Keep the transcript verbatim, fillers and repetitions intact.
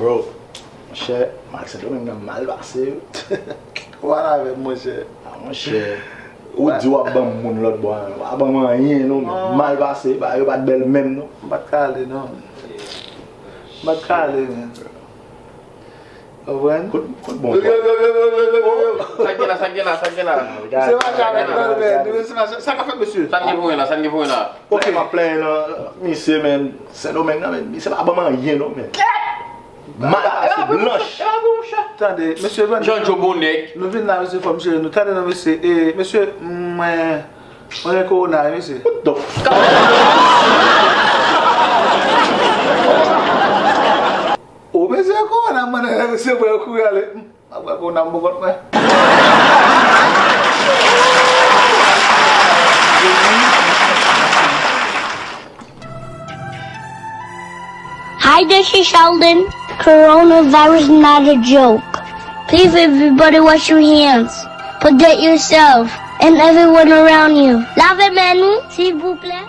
Bro, monchè, Mad Sendomeng nan mal pase wi. Ou pale avè m, monchè. Ah, monchè, ou di w ap ban m moun lòt bò a, men w pa ban m anyen non, men mal pase, bagay yo pa t bèl menm non. M pa t ka ale non. M pa t ka ale, men. Ou konprann? Kot, kot bon pwa? Sa k gen la, sa k gen la, sa k gen la? Se pa sa avèk nan men, se pa sa, sa k ap fèt, mesye? Sa n gen pou wè la, sa n gen pou wè la? Ok. M ap plenyen nan misye, men, Sendomeng nan, men, misye pa ban m anyen non, men. Mal pase, blanch. Tande, mesye, John Joe bon nèg. Nou vin la, mesye, fò m jere nou. Tande non, mesye, e, mesye, mwen, mwen gen kowona wi, mesye. What the fuck? O, mesye, kowona, mwen, mesye, mwen kouri ale. M ap wè kowona, m poko mwen. Hi, this is Sheldon. Coronavirus not a joke. Please, everybody, wash your hands. Protect yourself and everyone around you. Lave men nou, silvouplè.